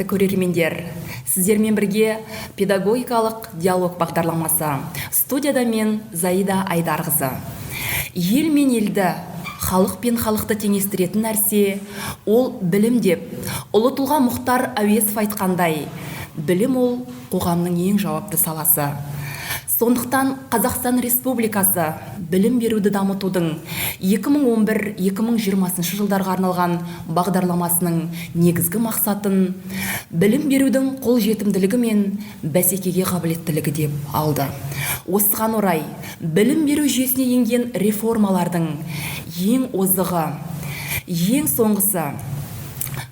Құрметті көрермендер! Сіздермен бірге педагогикалық диалог бағдарламасы. Студияда мен, Заида Айдарқызы. Ел мен елді, халық пен халықты теңестіретін нәрсе ол білім деп ұлы тұлға Мұхтар Әуезов айтқандай, білім ол қоғамның ең жауапты саласы. Сондықтан Қазақстан Республикасы білім беруді дамытудың 2011-2020 жылдарға арналған бағдарламасының негізгі мақсатын білім берудің қолжетімділігі мен бәсекеге қабілеттілігі деп алды. Осыған орай білім беру жүйесіне енген реформалардың ең озығы, ең соңғысы,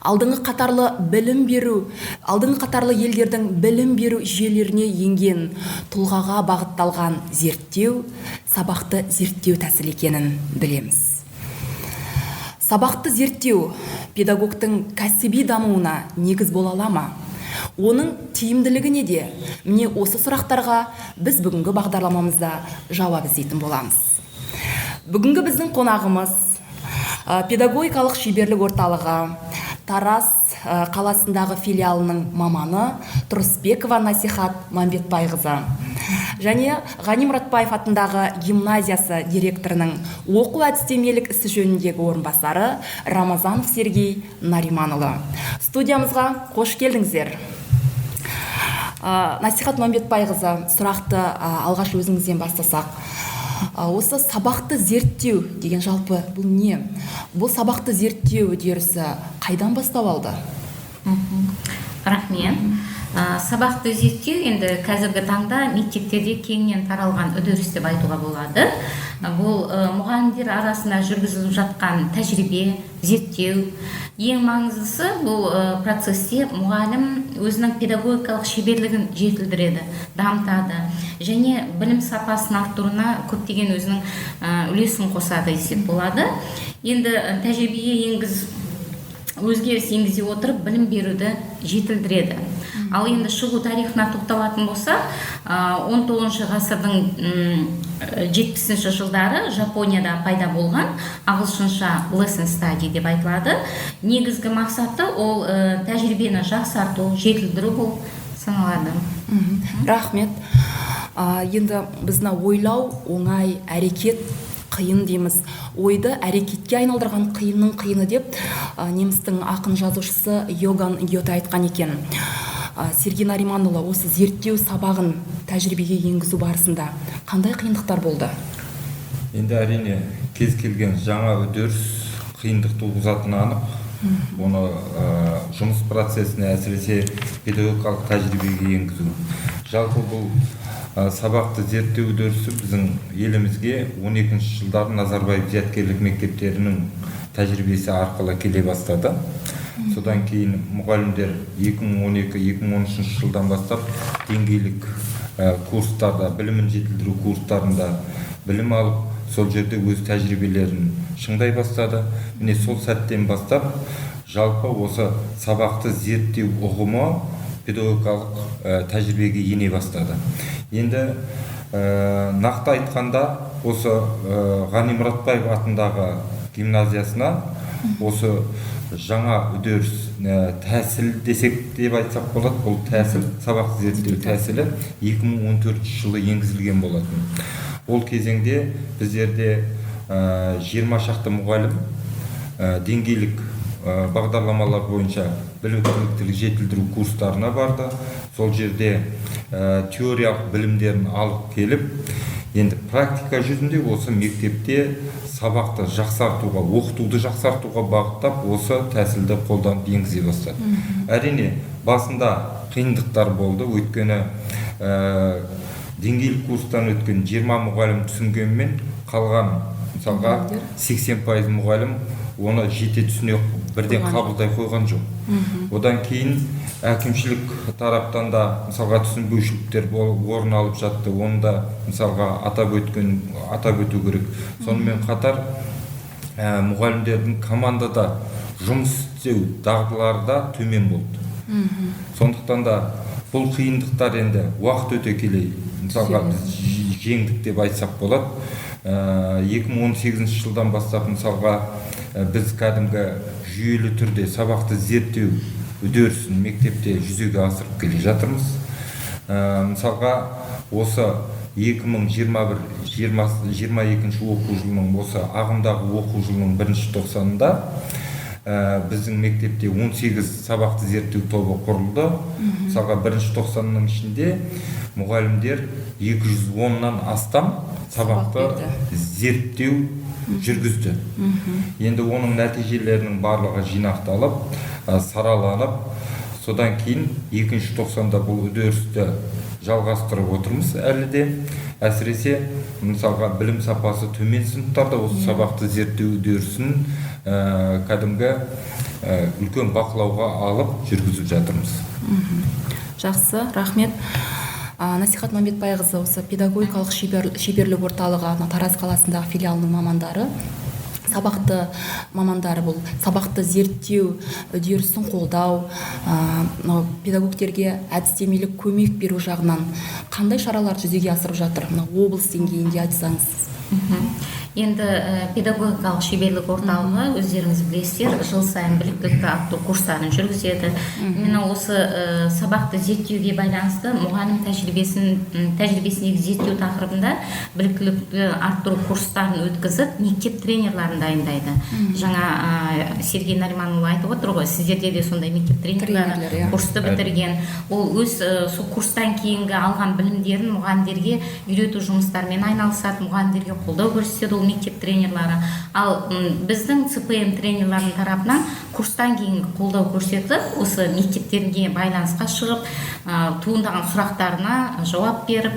алдыңғы қатарлы білім беру, алдыңғы қатарлы елдердің білім беру жүйелеріне енген тұлғаға бағытталған зерттеу, сабақты зерттеу тәсілі екенін білеміз. Сабақты зерттеу педагогтың кәсіби дамуына негіз бола ала ма? Оның тиімділігі неде? Міне, осы сұрақтарға біз бүгінгі бағдарламамызда жауап іздейтін боламыз. Бүгінгі біздің қонағымыз педагогикалық шеберлік орталығы Тараз қаласындағы филиалының маманы Тұрысбекова Насихат Мамбетбайқызы және Ғани Мұратбаев атындағы гимназиясы директорының оқу әдістемелік ісі жөніндегі орынбасары Рамазанов Сергей Нариманұлы. Студиямызға қош келдіңіздер! Насихат Мамбетбайқызы, сұрақты алғаш өзіңізден бастасақ. Осы сабақты зерттеу деген жалпы бұл не? Бұл сабақты зерттеу үдерісі қайдан бастау алды? Рахмет. Сабақты зерттеу енді қазіргі таңда мектептерде кеңінен таралған үдеріс деп айтуға болады. Бұл мұғалімдер арасында жүргізіліп жатқан тәжірибе, зерттеу. Ең маңыздысы, бұл процесте мұғалім өзінің педагогикалық шеберлігін жетілдіреді, дамытады және білім сапасын арттыруына көптеген өзінің үлесін қосады десек болады. Енді тәжірибеге өзгеріс енгізе отырып, білім беруді жетілдіреді. Ал енді шығу тарихына тоқталатын болсақ, 19 ғасырдың 70-жылдары Жапонияда пайда болған, ағылшынша lesson study деп айтылады. Негізгі мақсаты ол тәжірибені жақсарту, жетілдіру болып саналады. Рахмет. Енді біз мына ойлау оңай, әрекет қиын дейміз. Ойды әрекетке айналдырған қиынның қиыны деп немістің ақын жазушысы Йоганн Гёте айтқан екен. Сергей Нариманұлы, осы зерттеу сабағын тәжірибеге енгізу барысында қандай қиындықтар болды? Енді, әрине, кез келген жаңа үдеріс қиындық туғызатыны анық. Оны жұмыс процесіне, әсіресе педагогикалық тәжірибеге енгізу. Жалпы, бұл сабақты зерттеу үдерісі біздің елімізге 12 жылдары Назарбаев зияткерлік мектептерінің тәжірибесі арқылы келе бастады. Содан кейін мұғалімдер 2012-2013 жылдан бастап деңгейлік курстарда, білімін жетілдіру курстарында білім алып, сол жерде өз тәжірибелерін шыңдай бастады. Міне, сол сәттен бастап жалпы осы сабақты зерттеу ұғымы педагогикалық тәжірибеге ене бастады. Енді нақты айтқанда, осы Ғани Мұратбаев атындағы гимназиясына осы жаңа үдеріс, тәсіл десек, деп айтсақ болады, бұл тәсіл, сабақты зерттеу тәсілі 2014 жылы енгізілген болатын. Ол кезеңде біздерде 20 шақты мұғалім деңгейлік бағдарламалар бойынша біліктілік жетілдіру курстарына барды. Сол жерде теориялық білімдерін алып келіп, енді практика жүзінде осы мектепте сабақты жақсартуға, оқытуды жақсартуға бағыттап, осы тәсілді қолданып, енгізе бастады. Әрине, басында қиындықтар болды, өйткені деңгейлік курстан өткен 20 мұғалім түсінгенмен, қалған, мысалға, 80% мұғалім оны жете түсіне, бірден қабылдай қойған жоқ. Одан кейін әкімшілік тараптан да, мысалға, түсінбеушіліктер болып орын алып жатты. Оны да, мысалға, атап өту керек. Сонымен қатар мұғалімдердің командада жұмыс істеу дағдылары да төмен болды. Сондықтан да бұл қиындықтар енді уақыт өте келе, мысалға, біз жеңдік деп айтсақ болады. 2018 жылдан бастап, мысалға, біз кәдімгі жүйелі түрде сабақты зерттеу үдерісін мектепте жүзеге асырып келе жатырмыз. Мысалға, осы 2021-22 оқу жылының, осы ағымдағы оқу жылының бірінші тоқсанында біздің мектепте 18 сабақты зерттеу тобы құрылды. Мысалға, бірінші тоқсанның ішінде мұғалімдер 210-нан астам сабақты зерттеу жүргізді. Енді оның нәтижелерінің барлығы жинақталып, сараланып, содан кейін екінші тоқсанда бұл үдерісті жалғастырып отырмыз әлі де. Әсіресе, мысалға, білім сапасы төмен сыныптарда осы сабақты зерттеу үдерісін кәдімгі үлкен бақылауға алып жүргізіп жатырмыз. Жақсы, рахмет. Насихат Мамбетбайқызы, осы педагогикалық шеберлік орталығы Тараз қаласындағы филиалының мамандары, сабақты мамандары бұл сабақты зерттеу үдерісін қолдау, мынау педагогтерге әдістемелік көмек беру жағынан қандай шаралар жүзеге асырып жатыр? Мына облыс деңгейінде айтсаңыз. Енді педагогикалық шеберлік орталығы, өздеріңіз білесіздер, жыл сайын біліктілікті арттыру курстарын жүргізеді. Именно осы сабақты зерттеуге байланысты мұғалім тәжірибесіндегі зерттеу тақырыбында біліктілікті арттыру курстарын өткізіп, мектеп тренерларын дайындайды. Жаңа Сергей Нариманұлы айтып отыр ғой, сіздерде де сондай мектеп тренерлері Тренерлер, иә. курсты бітірген. Ол өз сол курстан кейінгі алған білімдерін мұғалімдерге үйрету жұмыстарымен айналысады, мұғалімдерге қолдау көрсетеді ол мектеп тренерлары. Ал біздің ЦПМ тренерларының тарапынан курстан кейінгі қолдау көрсетіп, осы мектептерге байланысқа шығып, туындаған сұрақтарына жауап беріп,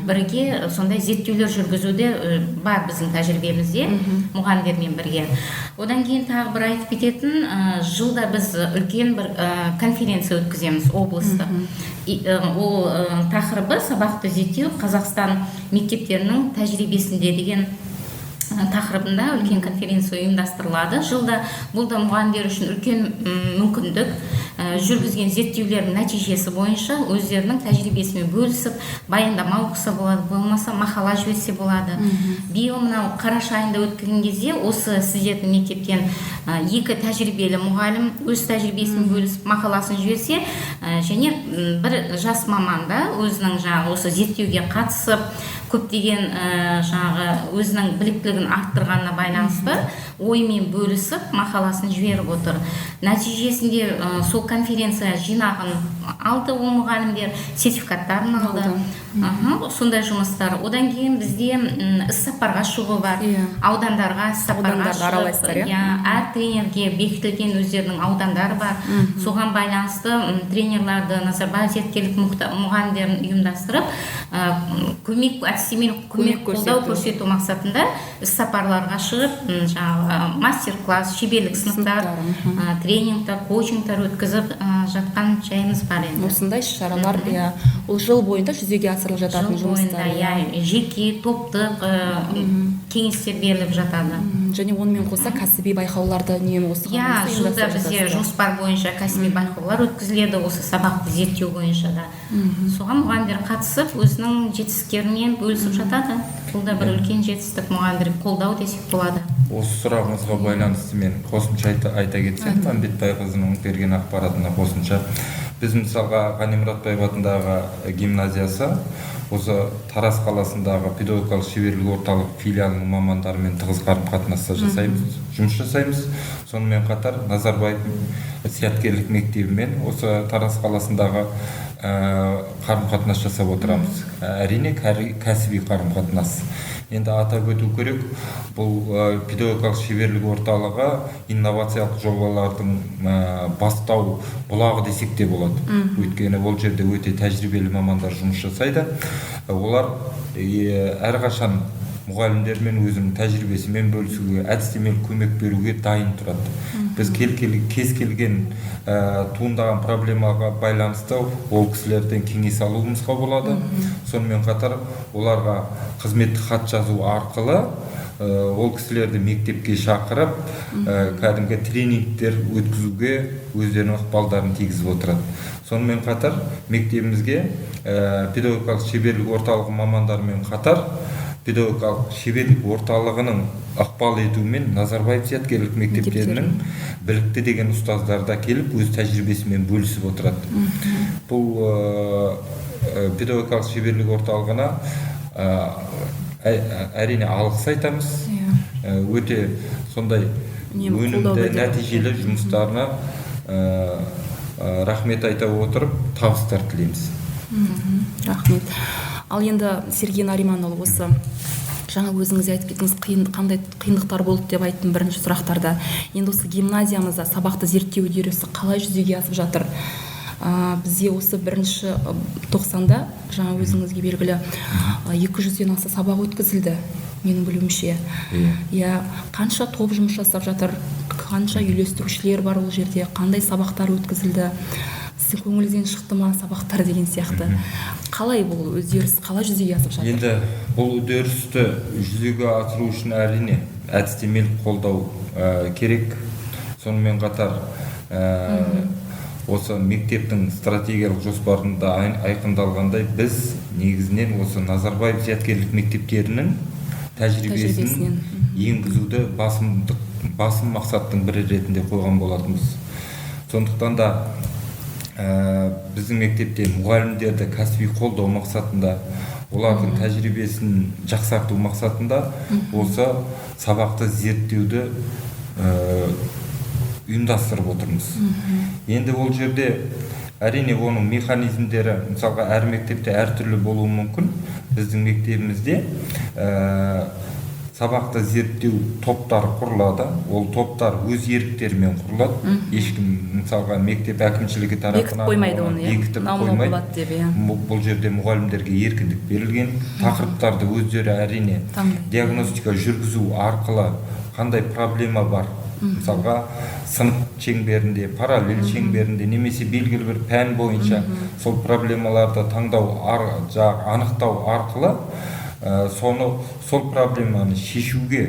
бірге сондай зерттеулер жүргізуде бар біздің тәжірибемізде мұғалімдермен бірге. Одан кейін тағы бір айтып кететін, жылда біз үлкен бір конференция өткіземіз облыстық. Ол тақырыбы сабақты зерттеу Қазақстан мектептерінің тәжірибесінде деген тақырыбында үлкен конференция ұйымдастырылады жылда. Бұл да мұғалімдер үшін үлкен мүмкіндік. Жүргізген зерттеулердің нәтижесі бойынша өздерінің тәжірибесімен бөлісіп, баяндама оқыса болады, болмаса мақала жіберсе болады. Биыл мынау қараша айында өткен кезде осы сіздердің мектептен екі тәжірибелі мұғалім өз тәжірибесімен бөлісіп, мақаласын жіберсе, және бір жас маман да өзінің жаңағы осы зерттеуге қатысып, көптеген жаңағы өзінің біліктілігін арттырғанына байланысты оймен бөлісіп, мақаласын жіберіп отыр. Нәтижесінде сол конференция жинағын алды ол мұғалімдер, сертификаттарын алды. Сондай жұмыстар. Одан кейін бізде іс-сапарға шығу бар. Аудандарға іс-сапарға Аудандарды шығып, аралайсыздар, иә? Иә, әр тренерге бекітілген өздерінің аудандары бар. Соған байланысты тренерларды, Назарбаев зияткерлік мұғалімдерін ұйымдастырып, көмек, әдістемелік көмек, Көмек қолдау көрсету. көрсету мақсатында іс-сапарларға шығып, жаңағы мастер-класс, шеберлік сыныптар, Сыныптар, тренингтер, коучингтер өткізіп жатқан жайымыз бар енді. Осындай іс-шаралар, иә, ол жыл бойында жүзеге асырылып жататын Жыл бойында, жұмыстар, иә. иә, жеке, топтық кеңестер беріліп жатады. Және онымен қоса кәсіби байқауларды үнемі осыған Иә, байланысты жылда ұйымдастырып бізде жатасыздар. жоспар бойынша кәсіби байқаулар өткізіледі осы сабақты зерттеу бойынша да. Соған мұғалімдер қатысып, өзінің жетістіктерімен бөлісіп жатады. Бұл да бір үлкен жетістік, мұғалімдерге қолдау десек болады. Осы сұрағыңызға байланысты мен қосымша айта кетсем, Мамбетбайқызының берген ақпаратына қосымша. Біз, мысалға, Ғани Мұратбаев атындағы гимназиясы осы Тараз қаласындағы педагогикалық шеберлік орталық филиалының мамандарымен тығыз қарым-қатынаста жасаймыз, жұмыс жасаймыз. Сонымен қатар Назарбаев зияткерлік мектебімен осы Тараз қаласындағы қарым-қатынас жасап отырамыз. Әрине, кәсіби қарым-қатынас. Енді атап өту керек, бұл педагогикалық шеберлік орталығы инновациялық жобалардың бастау бұлағы десек те болады. Өйткені ол жерде өте тәжірибелі мамандар жұмыс жасайды. Олар әрқашан мұғалімдермен өзінің тәжірибесімен бөлісуге, әдістемелік көмек беруге дайын тұрады. Біз кез келген туындаған проблемаға байланысты ол кісілерден кеңес алуымызға болады. Сонымен қатар оларға қызметтік хат жазу арқылы ол кісілерді мектепке шақырып, кәдімгі тренингтер өткізуге өздерінің ықпалдарын тигізіп отырады. Сонымен қатар мектебімізге педагогикалық шеберлік орталығы мамандарымен қатар педагогикалық шеберлік орталығының ықпал етуімен Назарбаев зияткерлік мектептерінің білікті деген ұстаздары да келіп өз тәжірибесімен бөлісіп отырады. Бұл педагогикалық шеберлік орталығына әрине алғыс айтамыз. Өте сондай өнімді, нәтижелі жұмыстарына рахмет айта отырып, табыстар тілейміз. Рахмет. Ал енді Сергей Нариманұлы, осы жаңа өзіңіз айтып кеттіңіз, қандай қиындықтар болды деп айттым бірінші сұрақтарда. Енді осы гимназиямызда сабақты зерттеу үдерісі қалай жүзеге асып жатыр? Бізде осы бірінші тоқсанда, жаңа өзіңізге белгілі, 200-ден аса сабақ өткізілді, менің білуімше. Иә, қанша топ жұмыс жасап жатыр, қанша үйлестірушілер бар ол жерде, қандай сабақтар өткізілді, сіздің көңіліңізден шықты ма сабақтар деген сияқты. Қалай бұл үдеріс қалай жүзеге асып жатыр? Енді бұл үдерісті жүзеге асыру үшін әрине әдістемелік қолдау керек. Сонымен қатар осы мектептің стратегиялық жоспарында айқындалғандай, біз негізінен осы Назарбаев зияткерлік мектептерінің тәжірибесін енгізуді басым мақсаттың бірі ретінде қойған болатынбыз. Сондықтан да біздің мектепте мұғалімдерді кәсіби қолдау мақсатында, олардың тәжірибесін жақсарту мақсатында осы сабақты зерттеуді ұйымдастырып отырмыз. Енді ол жерде әрине оның механизмдері, мысалға, әр мектепте әртүрлі болуы мүмкін. Біздің мектебімізде сабақты зерттеу топтары құрылады. Ол топтар өз еріктерімен құрылады. Ешкім, мысалға, мектеп әкімшілігі тарапынан бекітіп қоймайды оны, бекітіп қоймайды. Бұл жерде мұғалімдерге еркіндік берілген. Тақырыптарды өздері әрине диагностика жүргізу арқылы қандай проблема бар, мысалға, сынып шеңберінде, параллель шеңберінде немесе белгілі бір пән бойынша сол проблемаларды таңдау, анықтау арқылы соны, сол проблеманы шешуге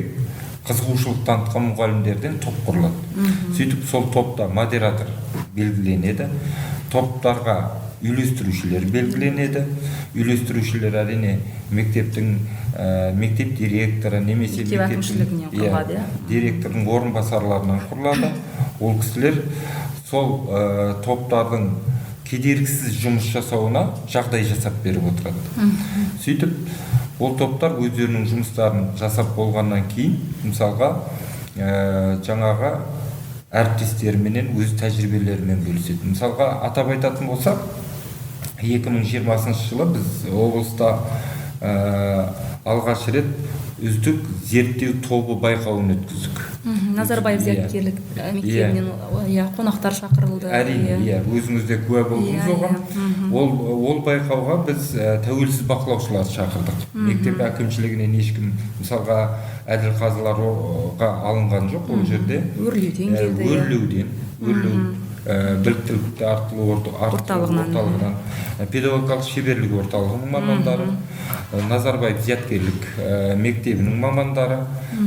қызығушылық танытқан мұғалімдерден топ құрылады. Сөйтіп сол топта модератор белгіленеді, топтарға үйлестірушілер белгіленеді. Үйлестірушілер әрине мектептің мектеп директоры немесе мектеп әкімшілігінен құрылады, иә, директордың орынбасарларынан құрылады. Ол кісілер сол топтардың кедергісіз жұмыс жасауына жағдай жасап беріп отырады. Сөйтіп ол топтар өздерінің жұмыстарын жасап болғаннан кейін, мысалға, жаңағы әріптестеріменен өз тәжірибелерімен бөліседі. Мысалға, атап айтатын болсақ, 2020 жылы біз облыста алғаш рет үздік зерттеу тобы байқауын өткіздік. Назарбаев зияткерлік мектебінен, иә, қонақтар шақырылды. Әрине, иә, өзіңіз де куә болдыңыз оған. Ол байқауға біз тәуелсіз бақылаушыларды шақырдық. Мектеп әкімшілігінен ешкім, мысалға, әділ қазыларға алынған жоқ ол жерде. Өрлеуден келді. Өрлеуден, өрлеу біліктілікті арттыру орталығынан, педагогикалық шеберлік орталығының мамандары, Назарбаев зияткерлік мектебінің мамандары,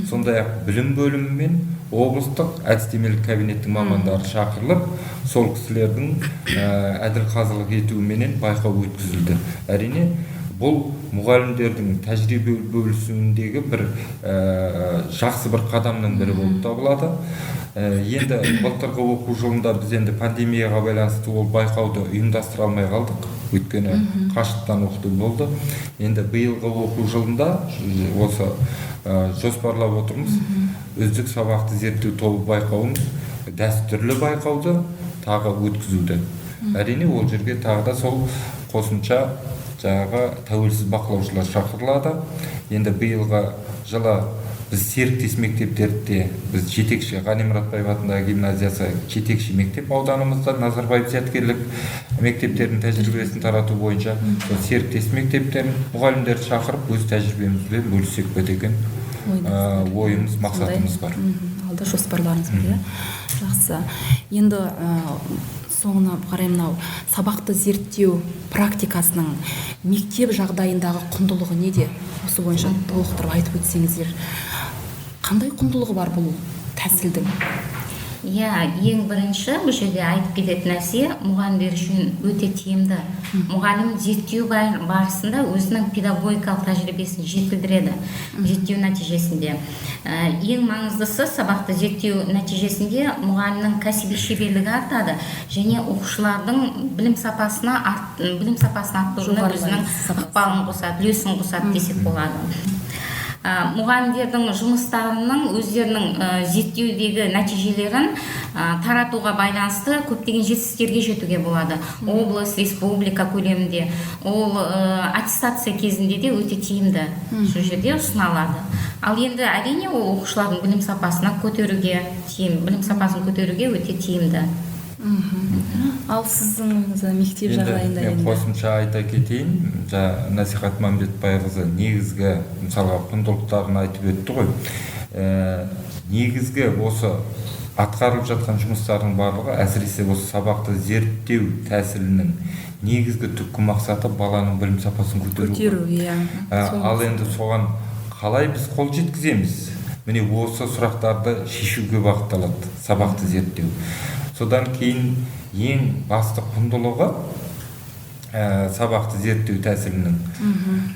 сондай-ақ білім бөлімі мен облыстық әдістемелік кабинеттің мамандары шақырылып, сол кісілердің әділ қазылық етуіменен байқау өткізілді. Әрине, бұл мұғалімдердің тәжірибе бөлісуіндегі бір жақсы бір қадамның бірі болып табылады. Енді былтырғы оқу жылында біз енді пандемияға байланысты ол байқауды ұйымдастыра алмай қалдық, өйткені қашықтан оқыту болды. Енді биылғы оқу жылында осы жоспарлап отырмыз. Үздік сабақты зерттеу тобы байқауын, дәстүрлі байқауды тағы өткізуді. Әрине, ол жерге тағы да сол қосымша жаңағы тәуелсіз бақылаушылар шақырылады. Енді биылғы жылы біз серіктес мектептерде, біз жетекші Ғани Мұратбаев атындағы гимназиясы жетекші мектеп ауданымызда Назарбаев зияткерлік мектептерінің тәжірибесін тарату бойынша сол серіктес мектептерін мұғалімдерді шақырып өз тәжірибемізбен бөліссек пе деген ойымыз, мақсатымыз бар. Алда жоспарларыңыз бар, иә? Жақсы. Енді соңына қарай мынау сабақты зерттеу практикасының мектеп жағдайындағы құндылығы неде? Осы бойынша толықтырып айтып өтсеңіздер. Қандай құндылығы бар бұл тәсілдің? Иә, ең бірінші бұл жерде айтып кететін нәрсе, мұғалімдер үшін өте тиімді. Мұғалім зерттеу барысында өзінің педагогикалық тәжірибесін жетілдіреді зерттеу нәтижесінде. Ең маңыздысы, сабақты зерттеу нәтижесінде мұғалімнің кәсіби шеберлігі артады және оқушылардың білім сапасына білім сапасын арттыруына өзінің ықпалын қосады, үлесін қосады десек болады. Мұғалімдердің жұмыстарының өздерінің зерттеудегі нәтижелерін таратуға байланысты көптеген жетістіктерге жетуге болады. Облыс, республика көлемінде ол аттестация кезінде де өте тиімді, сол жерде ұсыналады. Ал енді, әрине, ол оқушылардың білім сапасына көтеруге тиім, білім сапасын көтеруге өте тиімді. Ал сіздің ойыңызда, мектеп жағдайында? Мен қосымша айта кетейін. Жаңа Насихат Мәмбетбайқызы негізгі, мысалға, құндылықтарын айтып өтті ғой. Негізгі осы атқарылып жатқан жұмыстардың барлығы, әсіресе осы сабақты зерттеу тәсілінің негізгі түпкі мақсаты баланың білім сапасын көтеру. Көтеру, иә. Ал енді соған қалай біз қол жеткіземіз? Міне, осы сұрақтарды шешуге бағытталады сабақты зерттеу. Содан кейін ең басты құндылығы сабақты зерттеу тәсілінің: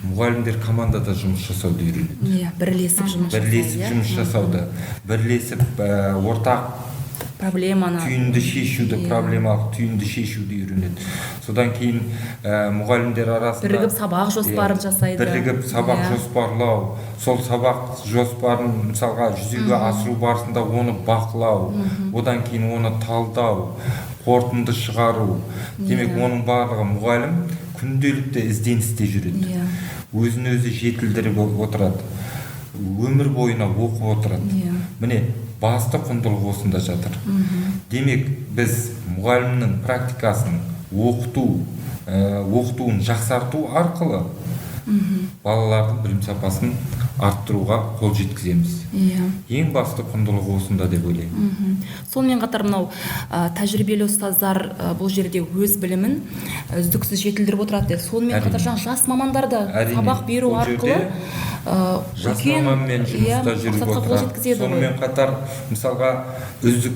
мұғалімдер командада жұмыс жасауды үйренеді. Иә, бірлесіп жұмыс. Бірлесіп жұмыс жасауды, бірлесіп ортақ проблеманы түйінді шешуді, проблемалық түйінді шешуді үйренеді. Содан кейін мұғалімдер арасында бірігіп сабақ жоспарын жасайды. Бірігіп сабақ жоспарлау, сол сабақ жоспарын, мысалға, жүзеге асыру барысында оны бақылау, одан кейін оны талдау, қорытынды шығару. Демек, оның барлығы мұғалім күнделікті ізденісте жүреді, өзін өзі жетілдіріп отырады, өмір бойына оқып отырады. Міне, басты құндылық осында жатыр. Демек, біз мұғалімнің практикасын, оқытуын жақсарту арқылы балалардың білім сапасын арттыруға қол жеткіземіз. Ең басты құндылығы осында деп ойлаймын. Сонымен қатар мынау тәжірибелі ұстаздар бұл жерде өз білімін үздіксіз жетілдіріп отырады деді. Сонымен қатар жаңа жас мамандар да сабақ беру арқылы жас маманмен жұмыста жүріп отырады. Сонымен қатар, мысалға, үздік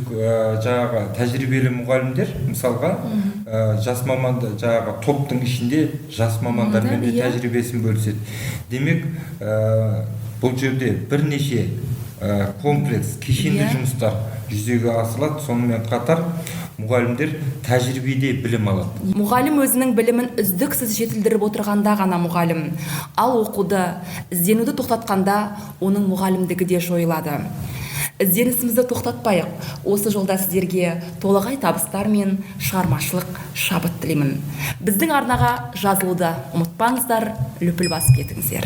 жаңағы тәжірибелі мұғалімдер, мысалға, жас маманды, жаңағы топтың ішінде жас мамандармен де тәжірибесін бөліседі. Демек, бұл жерде бірнеше комплекс, кешенді жұмыстар жүзеге асырылады. Сонымен қатар мұғалімдер тәжірибеде білім алады. Мұғалім өзінің білімін үздіксіз жетілдіріп отырғанда ғана мұғалім. Ал оқуды, ізденуді тоқтатқанда оның мұғалімдігі де жойылады. Ізденісімізді тоқтатпайық. Осы жолда сіздерге толағай табыстар мен шығармашылық шабыт тілеймін. Біздің арнаға жазылуды ұмытпаңыздар, лүпіл басып кетіңіздер.